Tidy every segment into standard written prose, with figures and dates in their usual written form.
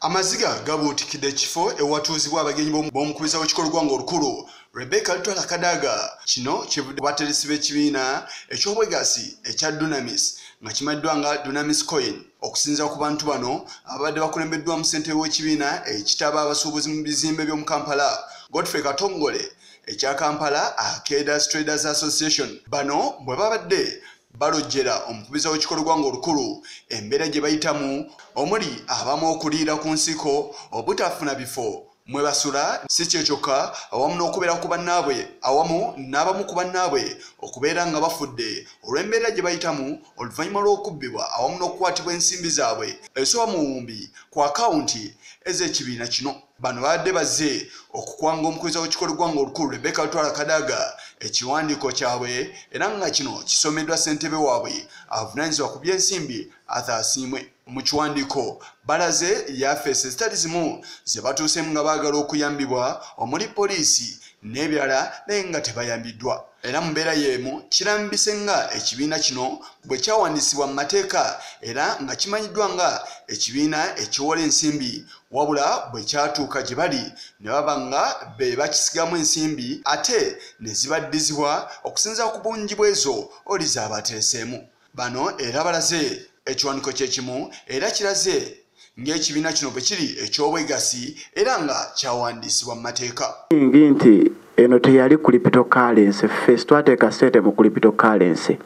Amaziga gabuutikidde ekifo ewatuuzibwa abagenyi b'omukubiriza w'olukiiko lw'eggwanga olukulu Rebecca Alitwala Kadaga. Kino kivudde ku bateresi b'ekibiina eky'obwegassi ekya Dunamis nga kimanyiddwa nga Dunamis Coin. Okusinziira ku bantu bano ababadde bakulembeddwamu ssentebe w'ekibiina ekitaba abasuubuzi mu bizimbe by'omu Kampala, Godfrey Katongole, ekya Kampala Arcades Traders Association, bano bwe babadde balojjera omukubiriza w'olukiiko lw'eggwanga olukulu embeera gye bayitamu omuli abamu okuliira ku nsiko, obutafuna bifo mwe basula, si kye kyokka awamu n'okubeera ku bannaabwe awamu n'abamu ku bannaabwe okubeera nga bafudde olw'embeera gye bayitamu oluvannyuma lw'okubbibwa awamu n'okukwatibwa ensimbi zaabwe ezisoba mu buwumbi ku akawunti ez'ekibiina kino. Bano babadde bazze okukwanga omukubiriza w'olukiiko lw'eggwanga olukulu Rebecca Alitwala Kadaga ekiwandiiko kyabwe, era nga kino kisomeddwa ssentebe waabwe avunaanyizibwa ku by'ensimbi Arthur Asiimwe. Mu kiwandiiko balaze yafeesi ezitali zimu ze batuuseemu nga baagala okuyambibwa omuli poliisi n'ebirala, naye nga tebayambiddwa. Era mu mbeera y'emu kirambise nga ekibiina kino bwe kyawandiisibwa mu mateeka era nga kimanyiddwa nga ekibiina ekiwola ensimbi, wabula bwe kyatuuka gye bali ne baba nga be bakisigamu ensimbi ate ne zibaddizibwa okusinziira ku bungi bw'ezo oli z'abateeseemu. Bano era balaze ekiwandiiko kye kimu era kiraze ng'ekibiina kino bwe kiri eky'obwegassi era nga kyawandiisibwa mu mateeka. Nti eno teyali cryptocurrency, ffe twateeka ssente mu cryptocurrency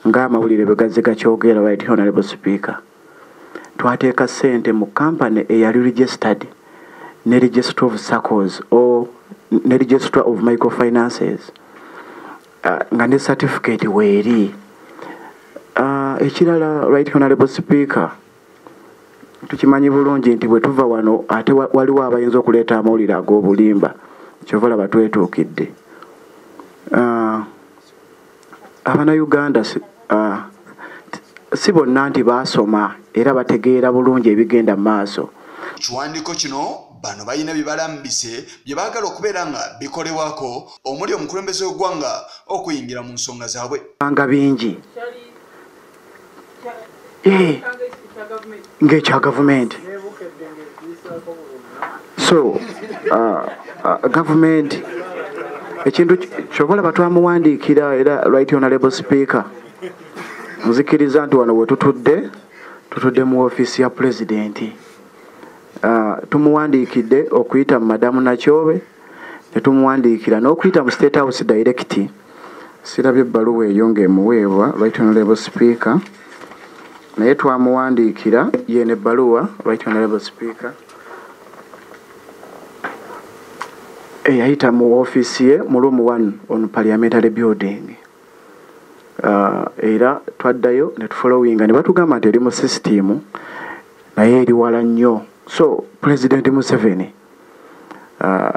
ng'amawulire bwe gazze gakyogera. Right Honorable Speaker, twateeka ssente mu company eyali registered ne Registrar of SACCOs or ne Registrar of Microfinances, nga ne certificate weeri. Ekirala, Right Honorable Speaker, tukimanyi bulungi nti bwe tuva wano ate waliwo abayinza okuleeta amawulire ag'obulimba, kyova olaba twetuukidde. Abannayuganda si bonna nti baasoma era bategeera bulungi ebigenda mu maaso. Kiwandiiko kino bano balina bye balambise bye baagala okubeera nga bikolebwako omuli omukulembeze w'eggwanga okuyingira mu nsonga zaabwe. Nga bingi ng'ekya gavumenti. So gavumenti ekintu kyova olaba twamuwandiikira. Era Right Honorable Speaker, nzikiriza nti wano we tutudde, tutudde mu ofiisi ya pulezidenti. Tumuwandiikidde okuyita mu Madamu Nakyobe, ne tumuwandiikira n'okuyita mu State House direct. Sirabye ebbaluwa eyo ng'emuweebwa, Right Honorable Speaker, naye twamuwandiikira yeno ebbaluwa, Right Honorable Speaker, eyayita mu ofiisi ye mu room 1 on Parliamentary Building. Era twaddayo ne tufollowinga ne batugamba nti eri mu sisitimu naye eri wala nnyo. So President Museveni,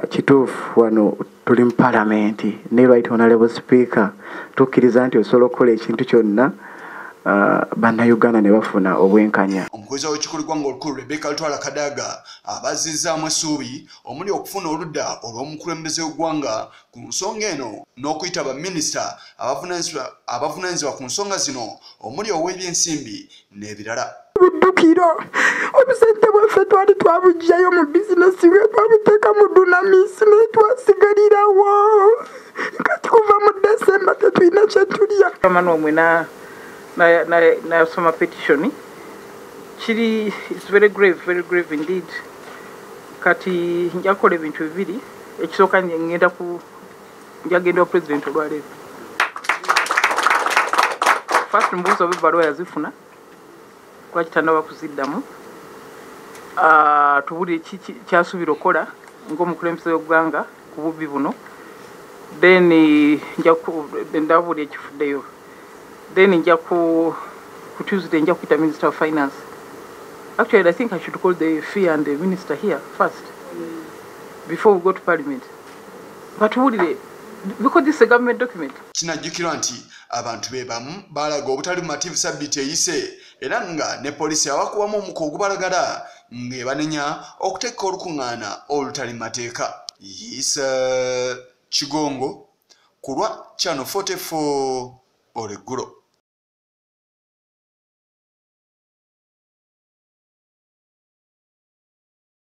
kituufu wano tuli mu palamenti ne Right Honorable Speaker, tukkiriza nti osobola okukola ekintu kyonna, bannayuganda ne bafuna obwenkanya. Omukubiriza w'olukiiko lw'eggwanga olukulu Rebecca Alitwala Kadaga abazizzaamu essuubi omuli okufuna oludda olw'omukulembeze w'eggwanga ku nsonga eno n'okuyita baminisita abavunaanyizibwa ku nsonga zino omuli ow'ebyensimbi n'ebirala. Buddukiro obusente bwaffe twali twabuggyayo mu bizinesi bwe twabuteeka mu Dunamis naye twasigalirawo. Kati kuva mu Desemba tetulina kye tulya. Omwe nasoma petition kiri, it's very grave, very grave indeed. Kati nja kukola ebintu bibiri. Ekisooka, ngenda ku njagenda wa president olwaleero. First mbuuza oba ebbaluwa yazifuna, lwaki tannaba kuziddamu, tubulire kyasuubira okukola ng'omukulembeze w'eggwanga ku bubbi buno. Then ndabuulira ekifuddeyo. Then nja ku Tuesday nja kuyita Minister of Finance. Actually, I think I should call the fee and the minister here first before we go to Parliament, batuwulire, because this is a government document. Kinajjukirwa nti abantu be bamu baalaga obutali bumativu sabbiiti eyise, era nga ne poliisi abakubamu omukka ogubalagala ng'ebanenya okuteeka olukuŋŋaana olutali mu mateeka. Yisa Kigongo ku lwa Channel 44 olweggulo.